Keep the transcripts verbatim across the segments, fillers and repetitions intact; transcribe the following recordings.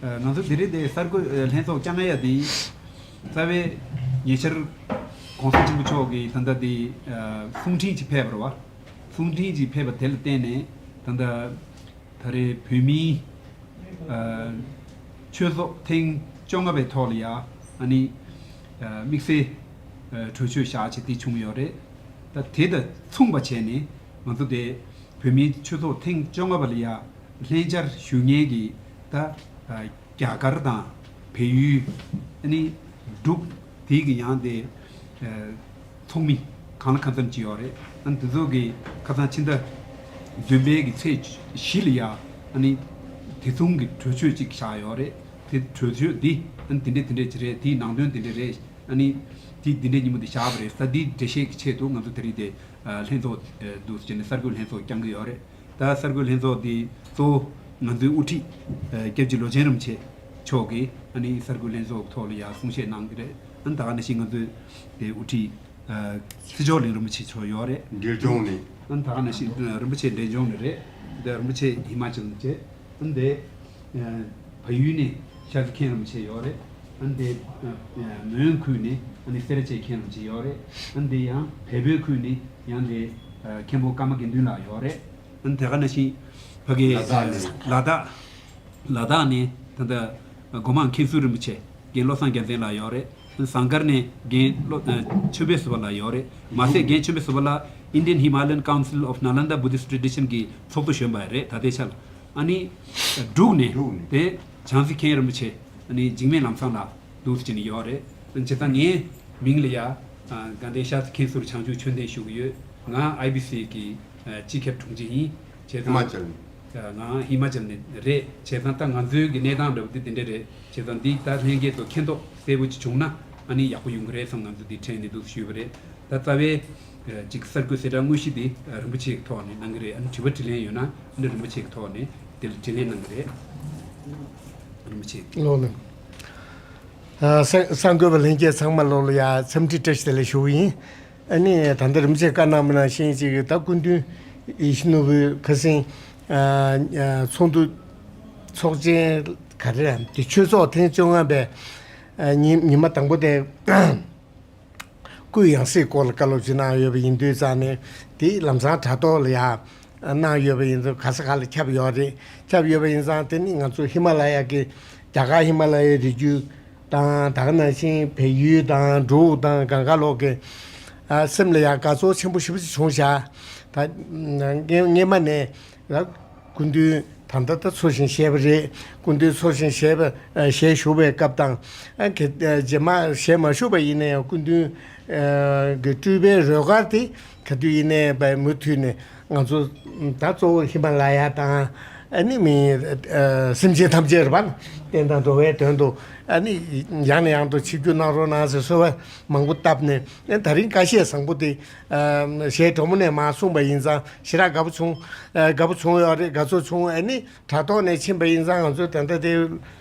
ང་ཚོ་དེ་རིང་དེ་གསར་འགོད་ལྷན་ཚོགས་བསྐྱངས་ཡ་དེ་རྩ་བའི་ཉེ་ཆར་༸གོང་ས་ཆེན་པོ་མཆོག་གིས་ད་ལྟ་དེ་གསུང་འཕྲིན་ཅིག་ཕེབས་པ་རེད་བ། གསུང་འཕྲིན་ཅིག་ཕེབས་པ་དེ་ལ་བརྟེན་ནས་ད་ལྟ་ད་རེས་བོད་མིའི་ཨ་ཆོས་ཚོགས་ཐེངས་བཅོ་ལྔ་པའི་ཐོག་ལ་ཡ་ཨ་ནི་ཨ་དམིགས་བསལ་ཨ་གྲོས་ཆོད་བཞག་བྱས་དེ་བྱུང་ཡོད་རེད། ད་དེ་དང་མཚུངས་པ་བྱས་ནས་ང་ཚོ་དེ་བོད་མིའི་ཆོས་ཚོགས་ཐེངས་བཅོ་ལྔ་པ་ལ་ཡ་ལྷན་བཅར་ཞུ་མཁན་གྱི་ད་ཨ་རྒྱ་གར་དང་བལ་ཡུལ་ཨ་ནི་འབྲུག་དེ་གི་ཡང་དེ་ཨ་ཚོགས་མི་གང་ལ་གང་འཚམ་ཅིག་ཡོད་རེད། ཨ་ནི་དེ་ཚོ་གི་ཁ་སང་ཕྱི་ཟླ་བདུན་པའི་གི་ཚེས་བཞི་ལ་ཡ་ཨ་ནི་དེ་མཚུངས་ཀྱི་གྲོས་ཆོད་ཅིག་བཞག་ཡོད་རེད། དེ་གྲོས་ཆོད་འདི་ཨ་ནི་དེ་འདྲས་དེ་འདྲས་ཅིག་རེད། དེའི་ནང་དོན་དེ་འདྲས་རེད། ཨ་ནི་དེ་འདི་འདྲས་ཉིན་མོ་འདི་བཞག་པ་རེད། ས་འདིའི་འགྲེལ་བཤད་ཀྱི་ཆེད་དུ་ང་ཚོ་དེ་རིང་དེ་ཨ་ལྷན་ཚོགས་ཨ་འདུག་སེ་བྱས་ནས་གསར་འགོད་ལྷན་ཚོགས་བསྐྱང་གི་ཡོད་རེད། ད་གསར་འགོད་ལྷན་ཚོགས་འདི་གཙོ་བོ་ང་ཚོའི་དབུ་ཁྲིད་ཨ་སྐྱབས་རྗེ་ལོ་ཆེན་རིན་པོ་ཆེ་མཆོག་གིས་ཨ་ནི་གསར་འགོད་ལྷན་ཚོགས་ཐོག་ལ་ཡང་གསུང་བཤད་གནང་གི་རེད། ཨ་ནི་ད་ག་ནང་བཞིན་ང་ཚོའི་དེ་དབུ་ཁྲིད་ཨ་སྲིད་སྐྱོང་གླིང་རིན་པོ་ཆེ་མཆོག་ཡོད་རེད། འབྲས་ལྗོངས་ནས། ཨ་ནི་ད་ག་ནང་བཞིན་ཨ་རིན་པོ་ཆེ་འབྲས་ལྗོངས་ནས་རེད། འདི་རིན་པོ་ཆེ་ཧི་མ་ཅལ་ནས་བྱས། ཨ་ནི་དེ་ཨ་བལ་ཡུལ་ནས་ཤར་རྩེ་མཁན་རིན་པོ་ཆེ་ཡོད་རེད། ཨ་ནི་དེ་ཨ་མོན་ཁུལ་ནས་ཨ་ནི་སེ་ར་བྱེས་མཁན་རིན་པོ་ཆེ་ཡོད་རེད། ཨ་ནི་དེ་ཡང་བལ་པོའི་ཁུལ་ནས་ཡང་དེ་ཨ་མཁན་པོ་ཀརྨ་དགེ་འདུན་ལགས་ཡོད་རེད། ཨ་ནི་དེ་ག་ནང་བཞིན་ཕ་གི་ལ་དྭགས་ནས། ལ་དྭགས། ལ་དྭགས་ནས་ད་ལྟ་སྒོ་མང་མཁན་ཟུར་རིན་པོ་ཆེ་རྒན་བློ་བཟང་རྒྱལ་མཚན་ལགས་ཡོད་རེད། ཟངས་དཀར་ནས་རྒན་བློ་ཨ་ཆོས་འཕེལ་བཟོ་པ་ལགས་ཡོད་རེད། མ་ཟད་རྒན་ཆོས་འཕེལ་བཟོ་པ་ལགས་Indian Himalayan Council of Nalanda Buddhist Tradition གི་ཚོགས་གཙོ་གཞོན་པ་རེད། ད་ལྟའི་ཆ་ལ་ཨ་ནི་འབྲུག་ནས་འབྲུག་ནས་དེ་བྱང་རྩེ་མཁན་རིན་པོ་ཆེ་ཨ་ནི་འཇིགས་མེད་ལམ་བཟང་ལགས་འདུག་སེ་བྱས་ནས་ཡོད་རེད། བྱས་ཙང་ངའི་མིང་ལ་ཡ་ཨ་དགའ་ལྡན་ཤར་རྩེ་མཁན་ཟུར་བྱང་ཆུབ་ཆོས་ལྡན་ཞུ་གི་ཡོད། ང་ཨའི་བི་སི་གི་ཨ་སྤྱི་ཁྱབ་དྲུང་ཆེ་ཡིན། བྱས་ཙང་ཧི་མ་ཅལ་ནས། ང་ཧི་མ་ཅལ་ནས་རེད། བྱས་ཙང་ད་ང་ཚོའི་གི་གནས་སྟངས་འདྲ་བོ་དེ་དེ་འདྲ་རེད། བྱས་ཙང་འདི་ད་ལྷན་རྒྱས་ཚོ་མཁྱེན་རྟོགས་གསལ་པོ་ཅིག་བྱུང་ན་ཨ་ནི་ཡག་པོ་ཡོང་གི་རེད་བསམ་ང་ཚོ་འདི་དྲན་ནས་འདུག་ཞུས་པ་རེད། ད་རྩ་བའི་ཨ་ཅིག་གསར་འགོད་གསལ་བསྒྲགས་དངོས་གཞི་འདི་ཨ་རིན་པོ་ཆེའི་ཐོག་ནས་གནང་གི་རེད། ཨ་ནི་དྲི་བ་དྲིས་ལན་ཡོད་ན་ཨ་ནི་རིན་པོ་ཆེའི་ཐོག་ནས་དེ་ལ་དྲིས་ལན་གནང་གི་རེད། རིན་པོ་ཆེ། ལགས་ལགས། ཨ་གསར་གསར་འགོད་པ་ལྷན་རྒྱས་ཚང་མ་ལོ་ལ་ཡ་འཚམས་འདྲི་བཀྲ་ཤིས་བདེ་ལེགས་ཞུ་གི་ཡིན། ཨ་ནི་ད་ལྟ་རིན་པོ་ཆེས་བཀའ་གནང་བ་ནང་བཞིན་ཅིག་ད་སྐུ་མདུན་ཡིད་བཞིན་ནོར་བུའི་ཁ་སང་ཨ་ཨ་ཚོགས་འདུ་ཚོགས་ཆེན་ག་རེ་རེད། དེ་ཆོས་ཚོགས་ཐེངས་བཅོ་ལྔ་པའི་ཨ་ཉི་ཉི་མ་དང་པོ་དེ་སྐུའི་ཡང་སྲིད་སྐོར་ལ་བཀའ་སློབ་ཅིག་གནང་ཡོད་པ་ཡིན་དུས་ཙང་ནས་དེ་ལམ་སང་དྲ་ཐོག་ལ་ཡང་གནང་ཡོད་པ་ཡིན་ཙང་ག་ས་ག་ལ་ཁྱབ་ཡོད་རེད། ཁྱབ་ཡོད་པ་ཡིན་ཙང་དེ་ནི་ང་ཚོ་ཧི་མ་ལ་ཡ་གི་རྒྱ་གར་ཧི་མ་ལ་ཡའི་རི་རྒྱུད་དང་ད་ག་ནང་བཞིན་བལ་ཡུལ་དང་འབྲུག་དང་གང་ག་ལོག་གི་ཨ་སེམས་ལ་ཡང་དགའ་ཚོར་ཆེན་པོ་ཞེ་པོ་ཅིག་བྱུང་བཞག་ད་སྔ་སྔས་མ་ནས་ལ་སྐུ་མདུན་ད་ལྟ་ད་འཚོ་ཞིང་གཞེས་པ་རེད། སྐུ་མདུན་འཚོ་ཞིང་གཞེས་པ་ཨ་གཞེས་བཞུགས་པའི་སྐབས་དང་ཨ་ག་ཨ་རྗེས་མ་གཞེས་མ་བཞུགས་པ་ཡིན་ན་ཡང་སྐུ་མདུན་ཨ་གི་སྤྲུལ་པའི་རོལ་གར་དེ་ག་དུས་ཡིན་ནའི་བས་མུ་མཐུད་ནས་ང་ཚོ་ད་གཙོ་བོ་ཧི་མ་ལ་ཡ་དང་ཨ་ནི་མི་ཨ་སེམས་ཅན་ཐམས་ཅད་རེད་པ། བསྟན་དང་འགྲོ་བའི་དོན་དུ་ཨ་ནི་ཡང་ནས་ཡང་དུ་ཆིབས་བསྒྱུར་གནང་རོགས་གནང་ཟེར་གསོལ་བ་མང་པོ་བཏབ་ནས་ཨ་ད་རིང་ཁ་ཤས་བཟང་པོ་དེ་ཨ་ཞལ་དྲོན་མོ་ནས་མར་གསུངས་པ་ཡིན་ཙང་ཞེ་དྲག་དགའ་པོ་བྱུང་། ཨ་དགའ་པོ་བྱུང་ཡོད་རེད། དགའ་ཚོར་བྱུང་། ཨ་ནི་དྲ་ཐོག་ནས་ཕྱིན་པ་ཡིན་ཙང་ང་ཚོ་ད་ལྟ་དེ་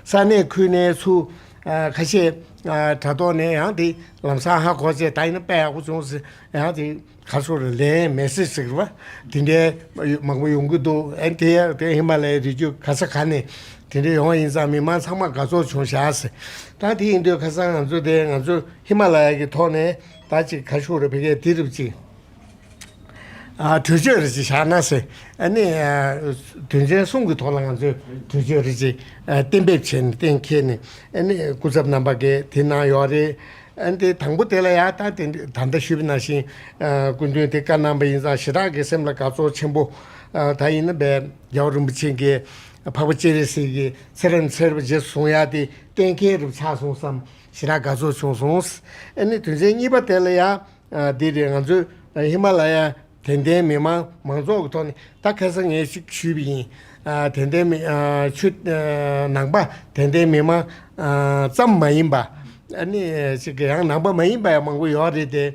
ས་གནས་ཁུལ་ནས་ཚུར་ཨ་ཁ་ཤས་ཨ་དྲ་ཐོག་ནས་ཡང་དེ་ལམ་སང་ཧ་གོ་བྱས་ད་ཡིན་ན་དཔེ་ཡག་པོ་བྱུང་ཟེར་ཡང་དེ། ག་སོགས་ལན་མེ་སེ་ཇི་ཟེར་བ་དེ་འདྲའི་མང་པོ་ཡོང་གི་འདུག་ཨ་དེ་དེ་ཧི་མ་ལ་ཡའི་རི་རྒྱུད་ག་ས་ག་ནས་དེ་འདྲ་ཡོང་བ་ཡིན་ཙང་མི་མང་ཚང་མ་དགའ་ཚོར་བྱུང་བཞག་ཟེར། ད་དེ་ཡིན་དུས་ཁ་སང་ང་ཚོ་དེ་ང་ཚོ་ཧི་མ་ལ་ཡ་གི་ཐོག་ནས་ད་ཅིག་ག་ཤོག་རེ་བེ་གའི་དེ་རུབ་ཅིག་ཨ་གྲོས་ཆོད་རེ་ཅིག་བཞག་ན་ཟེར། ཨ་ནི་ཨ་དོན་ཚན་གསུམ་གི་ཐོག་ལ་ང་ཚོས་གྲོས་ཆོད་རེ་ཅིག་ཨ་གཏན་འབེབས་བྱས་ནས་གཏན་འཁེལ་ནས་ཨ་ནི་སྐུ་ཚབ་རྣམ་པ་གིས་དེ་གནང་ཡོད་རེད། ཨ་ནི་དེ་དང་པོ་དེ་ལ་ཡང་ད་དེ་ད་ལྟ་ཞུས་པ་ནང་བཞིན་ཨ་སྐུ་མདུན་དེ་བཀའ་གནང་པ་ཡིན་ཙང་ཞེ་དྲག་གི་སེམས་ལ་དགའ་ཚོར་ཆེན་པོ། ཨ་ད་ཡིན་ན་བས་རྒྱལ་བ་རིན་པོ་ཆེ་གིས་འཕགས་པ་སྤྱན་རས་གཟིགས་ཀྱི་ཚེ་རབས་ཚེ་རབས་རྗེས་སུ་བཟུང་ཡག་དེ་གཏན་འཁེལ་རུ་ཆགས་སོང་བསམ་ཞེ་དྲག་དགའ་ཚོར་བྱུང་སོང་། ཨ་ནི་དོན་ཚན་གཉིས་པ་དེ་ལ་ཡང་ཨ་འདི་རེད། ང་ཚོས་ཧི་མ་ལ་ཡ་དད་ལྡན་མི་མང་མང་ཚོགས་ཀྱི་ཐོག་ནས་ད་ཁ་སང་ངས་ཞིག་ཞུས་པ་ཡིན། ཨ་དད་ལྡན་མི་ཨ་ཆོས་ཨ་ནང་པ་དད་ལྡན་མི་མང་ཨ་ཙམ་མ་ཡིན་པ་ཨ་ནི་ཅིག་གི་ཡང་ནང་པ་མ་ཡིན་པ་ཡང་མང་པོ་ཡོད་རེད་དེ།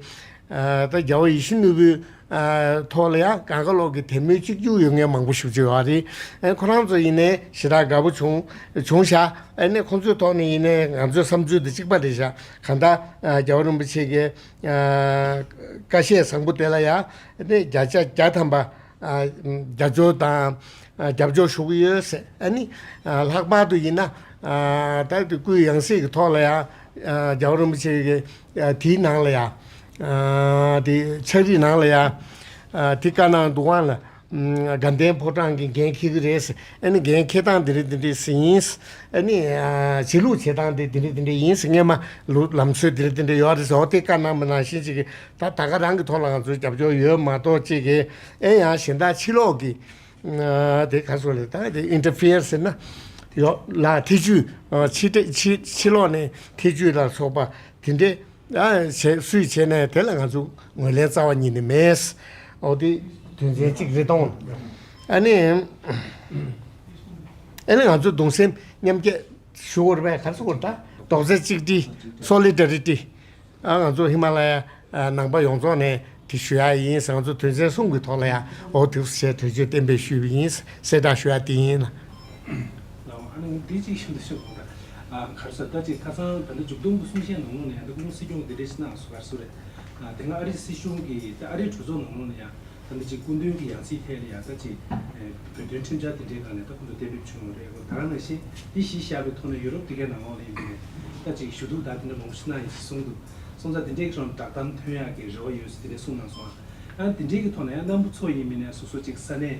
ཨ་ད་རྒྱལ་བ་ཡིད་བཞིན་ནོར་བུའི་ཨ་ཐོག་ལ་ཡང་གང་ག་ལོག་གི་དད་མོས་གཅིག་གྱུར་ཡོད་མཁན་མང་པོ་ཞེ་པོ་ཅིག་ཡོད་རེད། ཨ་ཁོ་རང་ཚོ་ཡིན་ནའི་ཞེ་དྲག་དགའ་པོ་བྱུང་བྱུང་ཤག་ཨ་ནི་ཁོང་ཚོའི་ཐོག་ནས་ཡིན་ནའི་ང་ཚོའི་བསམ་ཚུལ་དེ་གཅིག་པ་རེད་ཤག་གང་ལྟར་ཨ་རྒྱལ་བ་རིན་པོ་ཆེ་གི་ཨ་བཀའ་བཤད་བཟང་པོ་དེ་ལ་ཡང་ནི་བརྒྱ་ཆ་བརྒྱ་ཐམ་པ་ ཨ་རྒྱབ་སྐྱོར་དང་ཨ་རྒྱབ་སྐྱོར་ཞུ་གི་ཡོད་ཟེར། ཨ་ནི་ཨ་ལྷག་པར་དུ་ཡིན་ན་ཨ་ད་དེ་སྐུའི་ཡང་སྲིད་ཀྱི་ཐོག་ལ་ཡང་ཨ་རྒྱལ་བ་རིན་པོ་ཆེ་གི་ཨ་དེའི་ནང་ལ་ཡང་ཨ་དེ་ཕྱག་བྲིས་ནང་ལ་ཡང་ཨ་དེ་བཀའ་གནང་འདུག་ག་ལ། ཨ་དགའ་ལྡན་ཕོ་བྲང་གི་འགན་འཁྱེར་གི་རེད་ཟེར། ཨ་ནི་འགན་འཁྱེར་སྟངས་དེ་རེད་དེ་འདྲས་ཟེར་ཡིན། ཨ་ནི་ཨ་བྱེད་ལུགས་བྱེད་སྟངས་དེ་དེ་རེད་དེ་འདྲས་ཡིན་ཟེར། སྔས་མ་ལུགས་ལམ་སྲོལ་དེ་རེད་དེ་འདྲས་ཡོད་རེད་ཟེར། འོ་དེ་བཀའ་གནང་བ་ནང་བཞིན་ཅིག་གི་ད་ད་ག་རང་གི་ཐོག་ལ་ང་ཚོའི་རྒྱབ་སྐྱོར་ཡོད་མ་གཏོགས་ཅིག་གི་ཨེ་ཡང་གཞན་དག་ཕྱི་ལོགས་ཀྱི་ཨ་དེ་ག་སོགས་ལས་ད་དེ་ཨིན་ཊར་ཕི་ཡར་ཟེར་ན་ཡོད་ལ། ཐེ་བྱུས་ཨ་ཕྱི་ཐེ་ཕྱི་ཕྱི་ལོགས་ནས་ཐེ་བྱུས་ལ་སོགས་པ་དེ་འདྲས། ཨ་བྱས་སུས་བྱས་ནས་དེ་ལ་ང་ཚོ་ངོས་ལེན་རྩ་བ་ཉིད་ནས་མེད། འོ་དེ་དོན་ཚན་གཅིག་རེད་དང་། ཨ་ནི་ཨ་ནི་ང་ཚོ་གདུང་སེམས་མཉམ་སྐྱེད་ཞུ་བར་བས་ག་རེ་ཟེར་དགོས་རེད། ད་རྡོག་རྩ་གཅིག་སྒྲིལ་སོ་ལི་ཌ་རི་ཊི། ཨ་ང་ཚོ་ཧི་མ་ལ་ཡ་ཨ་ནང་པ་ཡོངས་རྫོགས་ནས་དེ་ཞུ་ཡ་ཡིན་ཟེར། ང་ཚོ་དོན་ཚན་གསུམ་གྱི་ཐོག་ལ་ཡ་འོ་དེ་བྱས་དོན་ཚན་གཏན་འབེབས་ཞུས་པ་ཡིན་ཟེར། གསལ་བསྒྲགས་ཞུ་ཡ་དེ་ཡིན་ལ། ལའོ། ཨ་ནི་འདི་གཅིག་ཞུ་འདི་ཞུ་དགོངས་དག་ཨ་ག་རེ་ཟེར། ད་ཅིག་ཁ་སང་ད་ནི་མཇུག་སྡོམ་གྱི་གསུང་བཤད་ནང་ལོགས་ནས་ད་སྐུ་ངོ་སྲིད་སྐྱོང་གིས་འདི་འདྲས་ཞིག་གནང་སོང་། ག་རེ་ཟེར་རེད། ཨ་དེ་སྔ་ཨ་རིའི་སྲིད་གཞུང་གིས་ད་ཨ་རིའི་གྲོས་ཚོགས་ནང་ལོགས་ནས་ཡང་ད་འདི་ཅིག་སྐུ་མདུན་གྱི་ཡང་སྲིད་ཐད་ལ་ཡང་ད་ཅིག་ཨ་བོད་དོན་ཁྲིམས་འཆར་དེ་འདྲའི་སྒང་ནས་ད་སྐུ་མདུན་གཏན་འབེབས་བྱུང་ཡོད་རེད། ད་ག་ནང་བཞིན་འདི་གཞི་བཞག་པའི་ཐོག་ནས་ཡུ་རོབ་དེ་གའི་ནང་ལོགས་ལ་ཡིན་པ་ནས་ད་ཅིག་ཞུ་གཏུག་ད་དེ་འདྲ་མང་པོ་ཞིག་གནང་ཡིན་ཞེས་གསུངས་འདུག་སོང་ཙང་དེ་འདྲའི་ཁྲོད་བསྒྲགས་གཏམ་ཐོན་ཡག་གི་རེ་བ་ཡོད་ཟེར་དེ་འདྲ་གསུངས་གནང་སོང་། ཨ་དེ་འདྲའི་གི་ཐོག་ནས་ཡང་རྣམ་པ་ཚོ་ཡིན་མིན་ནས་སོ་སོ་ཅིག་ས་གནས་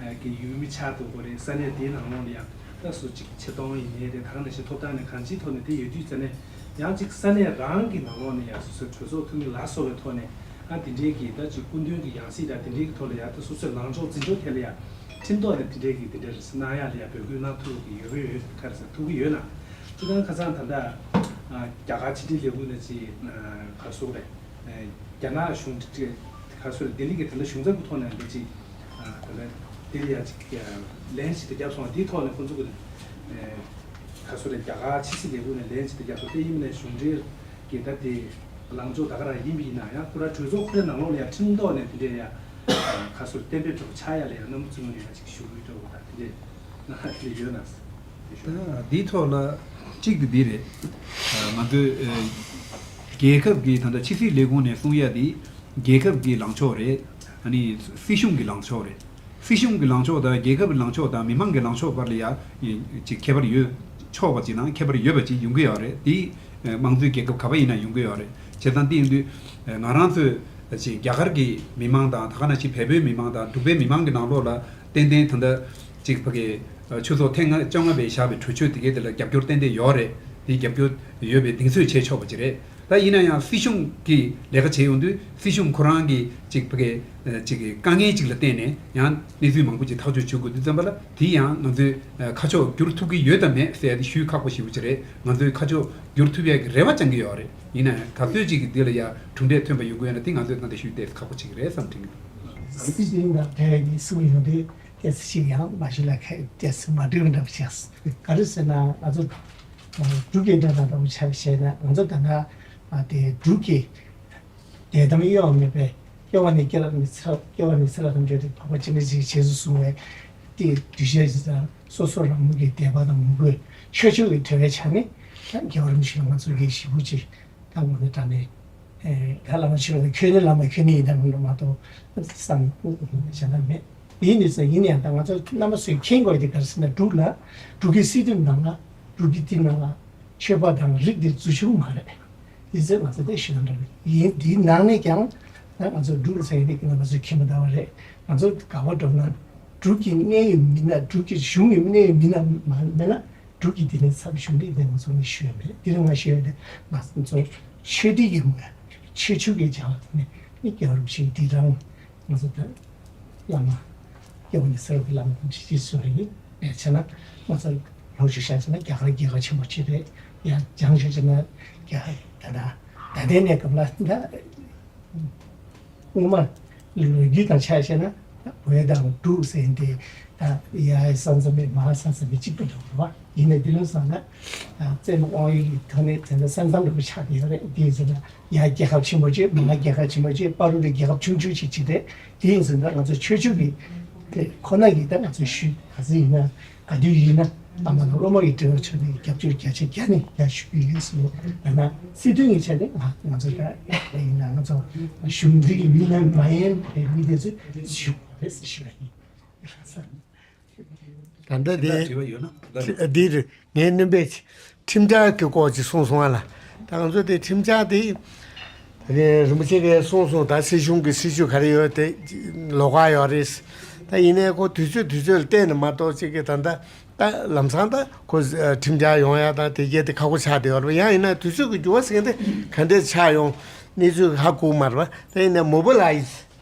ཨ་གི་ཡུལ་མི་ཆགས་འདུག་གོ་རེད། ས་གནས་དེའི་ནང་ལོགས་ལ་ཡང་ད་སུ་ཅིག་ཆེ་མཐོང་ཡིན་ནའི་རེད། ད་ག་ནང་བཞིན་ཐོབ་ཐང་ནས་གང་ཅིའི་ཐོག་ནས་དེ་ཡོད་དུས་ཙ་ནས་ཡང་ཅིག་ས་གནས་རང་གི་ནང་ལོགས་ནས་ཡང་སོ་སོའི་གྲོས་ཚོགས་འཐུས་མི་ལ་སོགས་པའི་ཐོག་ནས་ཨ་དེ་འདྲའི་གི་ད་ཅིག་སྐུ་མདུན་གྱི་ཡང་སྲིད་དང་དེ་འདྲའི་གི་ཐོག་ལ་ཡང་ད་སོ་སོའི་ལངས་ཕྱོགས་འཛིན་ཕྱོགས་ཐད་ལ་ཡང་ཁྲིམས་ཐོག་ནས་དེ་འདྲའི་གི་དེ་འདྲའི་རེ་སི་གནང་ཡག་ལ་ཡང་འབོད་སྐུལ་གནང་ཐུབ་ཀྱི་ཡོད་གི་ཡོད་ག་རེ་ཟེར་ཐུབ་ཀྱི་ཡོད་ན། སྤྱིར་བཏང་ཁ་སང་ད་ལྟ་ཨ་རྒྱ་གར་ཕྱི་དྲིལ་ལས་ཁུངས་ནས་ཅིག་ཨ་ག་རེ་ཟེར་དགོས་རེད། རྒྱ་ནག་གཞུང་འབྲེལ་ག་རེ་ཟེར་ལྡི་ལི་གི་དེ་འདྲ་གཞུང་ཚབ་ཀྱི་ཐོག་ནས་འདི་ཅིག་ཨ་དེ་ལ་དེ་ལ་ཡ་ཅིག་ལན་ཞིག་ཏུ་བརྒྱབ་སོང་བ། དེའི་ཐོག་ནས་ཁོང་ཚོ་གི་ཨ་ག་རེ་ཟེར་རྒྱ་གར་ཕྱི་སྲིད་ལས་ཁུངས་ནས་ལན་ཞིག་ཏུ་བརྒྱབ་སོང་། དེ་ཡིན་ནའི་གཞུང་འབྲེལ་གྱི་ད་དེ་ལངས་ཕྱོགས་ད་ག་རང་ཡིན་པ་ཡིན་ན་ཡང་ཁོ་རང་གྲོས་ཚོགས་ཁོ་རའི་ནང་ལོགས་ལ་ཡ་ཁྲིམས་ཐོག་ནས་དེ་འདྲའི་ཡ་ག་རེ་ཟེར་གཏན་འབེབས་འདྲ་པོ་ཆགས་ཡ་ལ་ཡ་རྣམ་པ་ཚོའི་ངོས་ནས་ཡ་ཅིག་ཞུ་གི་ཡོད་འདྲ་པོ་ད་དེ་འདྲའི་ན་ཧ་ལས་ཡོད་ན། ད་འདིའི་ཐོག་ལ་གཅིག་དེ་འདི་རེད། ང་ཚོའི་རྒྱལ་ཁབ་ཀྱི་ད་ལྟ་ཕྱི་སྲིད་ལས་ཁུངས་ནས་གསུང་ཡ་དེ་རྒྱལ་ཁབ་ཀྱི་ལངས་ཕྱོགས་རེད། ཨ་ནི་སྲིད་གཞུང་གི་ལངས་ཕྱོགས་རེད། སྲིད་གཞུང་གི་ལངས་ཕྱོགས་དང་རྒྱལ་ཁབ་ཀྱི་ལངས་ཕྱོགས་དང་མི་མང་གི་ལངས་ཕྱོགས་བར་ལ་ཡ་ཅིག་ཁྱད་པར་ཡོད་ཆོག་པ་ཅིག་དང་ཁྱད་པར་ཡོད་པ་ཅིག་ཡོང་གི་ཡོད་རེད། དེ་དམངས་གཙོའི་རྒྱལ་ཁབ་ག་པར་ཡིན་ན་ཡོང་གི་ཡོད་རེད། བྱས་ཙང་དེ་ཡིན་དུས་ང་རང་ཚོས་ཅིག་རྒྱ་གར་གྱི་མི་མང་དང་ད་ག་ནང་བཞིན་བལ་པོའི་མི་མང་དང་འབྲུག་པའི་མི་མང་གི་ནང་ལོགས་ལ་ཏན་ཏན་ད་ལྟ་ཅིག་ཕ་གི་ཆུ་ཚོད་ཐེངས་ལྔ་བཅོ་ལྔ་པའི་བཞག་པའི་གྲོས་ཆོད་དེ་གའི་དེ་ལ་རྒྱབ་སྐྱོར་ཏན་ཏན་ཡོད་རེད། དེ་རྒྱབ་སྐྱོར་ཡོད་པའི་གདེང་ཚོད་བྱས་ཆོག་པ་ཅིག་རེད། ད་ཡིན་ན་ཡང་སྲིད་གཞུང་གིས་ལས་ཀ་བྱས་ཡོང་དུས་སྲིད་གཞུང་ཁོ་རང་གིས་ཅིག་ཕ་གི་ཅིག་དཀའ་ངལ་ཅིག་ལ་བརྟེན་ནས་ཡང་གནས་ཚུལ་མང་པོ་ཅིག་ཐག་གཅོད་བྱེད་དགོས་དུས་ཙམ་པ་ལ་དེ་ཡང་ང་ཚོས་ཁ་ཕྱོགས་བསྒྱུར་ཐུབ་ཀྱི་ཡོད་དམ་མེད་ཟེར་ཡ་དེ་ཞུ་ཁག་པོ་ཞེ་པོ་ཅིག་རེད། ང་ཚོས་ཁ་ཕྱོགས་བསྒྱུར་ཐུབ་ཡ་གི་རེ་བ་བཅང་གི་ཡོད་རེད། ཡིན་ན་ཡང་ག་ཚོད་ཅིག་གི་འདི་ལ་ཡ་གྲུབ་འབྲས་ཐོན་པ་ཡོང་གི་ཡོད་ན་དེ་ང་ཚོས་ད་ལྟ་ཞུ་ཏོག་ཙམ་ཁག་པོ་ཅིག་རེད་བསམ་དྲན་གྱི་འདུག་སྲིད་དོན་དང་འབྲེལ་བའི་གསུང་ཡོང་དུས། ཏོག་ཙམ་ཞིག་ཡང་མ་ཞུ་ལ་ཁ་ཏོག་ཙམ་མ་འགྲིག་པ་འདྲ་པོ་བྱས། ག་རེ་ཟེར་ན་ང་ཚོ་འབྲུག་རྒྱལ་འདྲ་དང་འདྲ་པོ་ཆ་བཞག་ན་ང་ཚོ་ད་ལྟ་དེ་འབྲུག་གི་དད་དམ་གཡོ་བ་མེད་པའི་སྐྱེ་བ་ནས་སྐྱེ་ལ་ནས་ཚེ་ལ་སྐྱེ་བ་ནས་ཚེ་ལ་དམ་བརྒྱུད་དེ་འཕགས་པ་སྤྱན་རས་གཟིགས་རྗེས་སུ་བཟུང་བའི་དེ་གདུལ་བྱ་ཇི་ལྟར་སོ་སོ་རང་མོས་ཀྱི་དད་པ་དང་མོས་གུས་ཆོས་ཕྱོགས་ཀྱི་འབྲེལ་བའི་ཆ་ནས་ད་རྒྱལ་བ་རིན་པོ་ཆེ་ལ་ང་ཚོ་གི་ཞེ་པོ་ཅིག་ད་ངོ་ནས་དྲང་ནས་ད་བླ་མ་ཆོས་ལ་ཁྱོད་ནི་བླ་མ་ཁྱོད་ནི་ཡིན་ད་མིན་ལ་མ་གཏོགས་བསམ་བྱ་ན་མེད། ཡིན་ནི་ཟེར་ཡིན་ཡང་ད་ང་ཚོ་རྣམ་པ་ཚོས་མཁྱེན་དགོས་དེ་ག་རེ་ཟེར་ན་འབྲུག་ལ་འབྲུག་གི་སྲིད་དོན་ནང་ལ་འབྲུག་གི་དེ་ནང་ལ་ཆོས་པ་དང་རིགས་དེ་འཛུལ་ཞུགས་མ་རེད། དེ་ཚོས་ང་ཚོ་དེ་ཞུ་ན་འདྲ་རེད། ཡིན་དེའི་ནང་ནས་ཀྱང་ད་ང་ཚོ་འབྲུག་ལ་ཟེར་ཡ་དེ་གི་རྣམ་པ་ཚོས་མཁྱེན་པ་འདྲ་བ་རེད། ང་ཚོ་ག་པར་འགྲོ་ན་འབྲུག་གི་གནད་ཡོད་མི་སྣ་འབྲུག་གི་གཞུང་གི་གནད་ཡོད་མི་སྣ་མ་མེད་ན། འབྲུག་གི་དེ་ནས་ཚབ་གཞུང་འབྲེལ་ལྡན་ང་ཚོ་ནས་ཞུ་ཡ་མེད། དེ་རིང་ང་ཞུ་ཡ་དེ་ང་ཚོ་ཆོས་སྡེ་ཡིན་མོད་ཆོས་ཕྱོགས་ཀྱི་སྦྱང་བ་དེ་ནས་མི་སྐྱེ་བ་རིན་པོ་ཆེའི་དེ་རང་ང་ཚོ་ད་བླ་མ་སྐྱེ་བ་ནས་ཚེ་རབས་ཀྱི་བླ་མ་ཁོང་ཅིག་ཅིག་སུ་རེད་ཡིན་ཡ་བྱས་ན་ང་ཚོ་ལོ་ཞིག་བཤད་བྱས་ན་རྒྱ་གར་རྒྱལ་ཁབ་ཆེན་པོ་ཅིག་རེད་ཡ། སྦྱང་བྱས་བྱས་ན་རྒྱ་གར་ད་ད་ད་ལྟའི་གནས་སྐབས་ལ་ད། སྔོན་མ་ལོ་རྒྱུས་དང་ཆ་བཞག་ན་བོད་དང་འབྲུག་ཟེར་ཏེ་ད་ཡ་ས་མཚམས་མེད་མ་ས་མཚམས་མེད་གཅིག་པ་འདྲ་བོ་རེད་བ། ཡིན་ནའི་འདི་ལོ་བསམ་ན་བཙན་པོ་དབང་ཡོད་ཀྱི་ཐོག་ནས་དེ་འདྲ་ས་མཚམས་འདྲ་བོ་ཆགས་ཀྱི་ཡོད་རེད། དེ་ཟེར་ན་ཡ་རྒྱལ་ཁབ་ཆེན་པོ་བྱས་མ་རྒྱལ་ཁབ་ཆེན་པོ་བྱས་བར་དུ་རྒྱལ་ཁབ་ཆུང་ཆུང་ཞིག་བྱས་ཏེ་དེ་ཡིན་ཟེར་ན་ང་ཚོ་ཆོས་ཕྱོགས་ཀྱི་དེ་ཁོ་ན་གི་ད་ང་ཚོ་ཞུས་ག་ཚོད་ཡིན་ན། ག་དུས་ཡིན་ན་བླ་མ་དང་སློབ་མ་གི་འབྲེལ་བ་ཆོད་ནས་རྒྱབ་སྐྱོར་རྒྱ་ཆེ་རྒྱ་ནས་རྒྱ་ཞུ་གི་ཡིན་ཟེར་ནས་ད་ན་སྲིད་དོན་གྱི་ཆ་ནས་ང་ང་ཚོ་ད་ཡིན་ན་ང་ཚོ་གཞུང་འཛིན་གྱི་མི་སྣ་མ་ཡིན་པའི་མི་དེ་ཚོས་ཞུ་ རེད་ཞུ་ཡ་ཡིན། ད་ལྟ་དེ་དྲི་བ་ཡོད་ན་ལ་རེད། འདིར་ངའི་སྣོན་པས་ཁྲིམས་འཆར་གྱི་སྐོར་ཅིག་གསུངས་སོང་ཨ་ལ། ད་ང་ཚོ་དེ་ཁྲིམས་འཆར་དེ་རིན་པོ་ཆེ་གིས་གསུངས་སོང་། ད་སྲིད་གཞུང་གི་སྲིད་ཇུས་ག་རེ་ཡོད་དེ་ལོགས་ཀ་ཡོད་རེད། ད་ཡིན་ནའི་ཁོ་དུས་ཚོད་དུས་ཚོད་ལ་བལྟས་ནས་མ་གཏོགས་ཅིག་གི་ད་ལྟ་ད་ལམ་སང་ད་ཁོ་ཁྲིམས་འཆར་ཡོང་ཡ་ད་དེ་གས་དེ་ཁག་པོ་ཆགས་བསྡད་ཡོད་རེད་པ། ཡང་ཡིན་ན་དུས་ཚོད་ཀྱི་འགྱུར་བ་ཟེར་མཁན་དེ་ག་འདྲས་ཆགས་ཡོང་གནས་ཚུལ་ཧ་གོ་མ་རེད་པ། ད་ཡིན་ནའི་མོ་བི་ལའི་ཛི་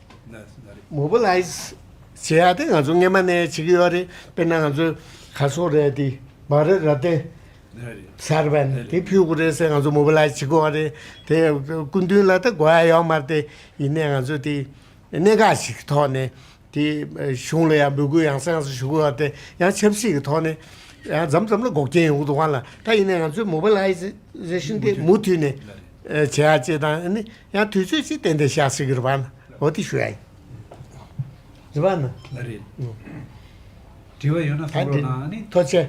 མོ་བི་ལའི་ཛི་བྱེད་ཡ་དེ་ང་ཚོ་སྔོན་མ་ནས་བྱེད་ཀྱི་ཡོད་རེད། དཔེར་ན་ང་ཚོ་ག་སོག་རེད་དེ་བྷ་རད་ར་ཏན་སར་བན་དེ་ཕུལ་དགོས་རེད་ཟེར་ང་ཚོ་མོ་བི་ལའི་ཛི་བྱེད་ཀྱི་ཡོད་རེད། དེ་སྐུ་མདུན་ལ་ད་དགོས་ཡ་ཡོད་མ་རེད། དེ་ཡིན་ནའི་ང་ཚོ་དེ་གནད་འགག་ཞིག་གི་ཐོག་ནས་དེ་གཞུང་ལ་ཡང་འབོད་སྐུལ་ཡང་སེ་ཡང་སེ་ཞུ་གི་ཡོད་རེད། དེ་ཡང་ཆབ་སྲིད་ཀྱི་ཐོག་ནས་ཡང་མཚམས་མཚམས་ལ་འགོག་རྐྱེན་ཡོང་གི་འདུག་ག་ལ། ད་ཡིན་ནའི་ང་ཚོའི་མོ་བི་ལའི་ཛེ་ཤན་དེ་མུ་མཐུད་ནས་བྱེད་ཡ་བྱེད་དང་ཨ་ནི་ཡང་དུས་ཚོད་ཅིག་ཏན་ཏན་བཞག་སྲིད་ཀྱི་རེད་པ། འོ་དེ་ཞུ་ཡ་ཡིན། རེད་པ་ན། ལ་རེད། དྲི་བ་ཡོད་ན་ད་གསུང་རོགས་གནང་། ཨ་ནི་ཐུགས་རྗེ་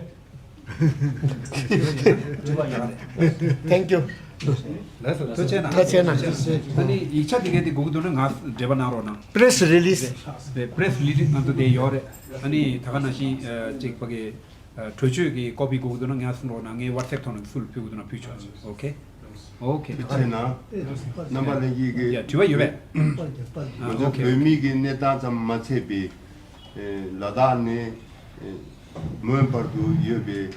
ཆེ། དྲི་བ་ཡོད་རེད། Thank you། ལགས་སོ། ཐུགས་རྗེ་གནང་། ཐུགས་རྗེ་གནང་། ཨ་ནི་ཡིག་ཆ་དེ་གས་དེ་དགོས་ཀྱི་འདུག་ན་ང་འབྲེལ་བ་གནང་རོགས་གནང་། པི་རེ་སི་རི་ལི་སི། པི་རེ་སི་རི་ལི་སི་ང་ཚོ་དེ་ཡོད་རེད། ཨ་ནི་ད་ག་ནང་བཞིན་ཅིག་ཕ་གི་གྲོས་ཆོད་ཀྱི་ཀོ་པི་དགོས་ཀྱི་འདུག་ན་ངས་གསུང་རོགས་གནང་། ངའི་ཝ་ཊི་སེབ་ཐོག་ནས་སུ་ལ་ཕུལ་དགོས་འདུག་ན་ཕུལ་ཆོག་ཨོ་ཁེ། ཨོ་ཁེ། ཐུགས་རྗེ་གནང་། རྣམ་པ་ལྷན་རྒྱས་ཀྱིས། ཡ། དྲི་བ་ཡོད་པས། ང་ཚོ་ཨོ་ཁེ། བོད་མི་གི་གནས་སྟངས་ཙམ་མ་ཚད་པའི་ལ་དྭགས་ནས་མོན་བར་དུ་ཡོད་པའི་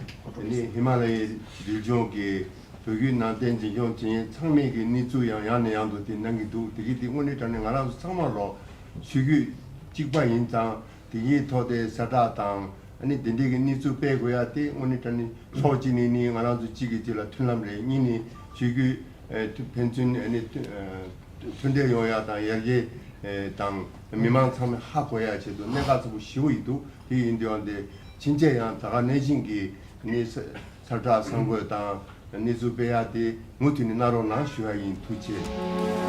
ནི་ཧི་མ་ལ་ཡའི་རི་ལྗོངས་ཀྱི་བོད་བརྒྱུད་ནང་བསྟན་འཛིན་སྐྱོང་བྱེད་མཁན་ཚང་མའི་གི་གནས་ཚུལ་ཡང་ཡང་ནས་ཡང་དུ་དེ་གནང་གི་འདུག་དེ་གི་དེ་དངོས་གནས་དྲང་གནས་ང་རང་ཚོ་ཚང་མ་ལོ་ཆོས་བརྒྱུད་གཅིག་པ་ཡིན་ཙང་། དེ་གའི་ཐོག་དེ་གསལ་བསྒྲགས་དང་ཨ་ནི་དེ་འདྲའི་གི་གནས་ཚུལ་སྤེལ་དགོས་ཡ་དེ་དངོས་གནས་དྲང་གནས་ཕྱོགས་གཅིག་ནས་ནི་ང་རང་ཚོ་གཅིག་གིས་གཅིག་ལ་མཐུན་ལམ་རེད། གཉིས་ནས་ཆོས་བརྒྱུད་ཨ་ཕན་ཚུན་ཨ་ནི་མཐུན་འབྲེལ་ཡོང་ཡ་དང་ཡར་རྒྱས་དང་མི་མང་ཚང་མས་ཧ་གོ་ཡ་ཆེད་དུ་གནད་འགག་ཚ་པོ་ཞེ་པོ་ཡིན་འདུག་དེ་ཡིན་དུས་ཨ་འདི་ཕྱིན་ཆད་ཡང་ད་ག་ནང་བཞིན་གྱི་ནི་གསལ་བསྒྲགས་གསར་འགོད་དང་གནས་ཚུལ་སྤེལ་ཡ་དེ་མུ་མཐུད་ནས་གནང་རོགས་གནང་ཞུ་ཡ་ཡིན། ཐུགས་རྗེ་ཆེ།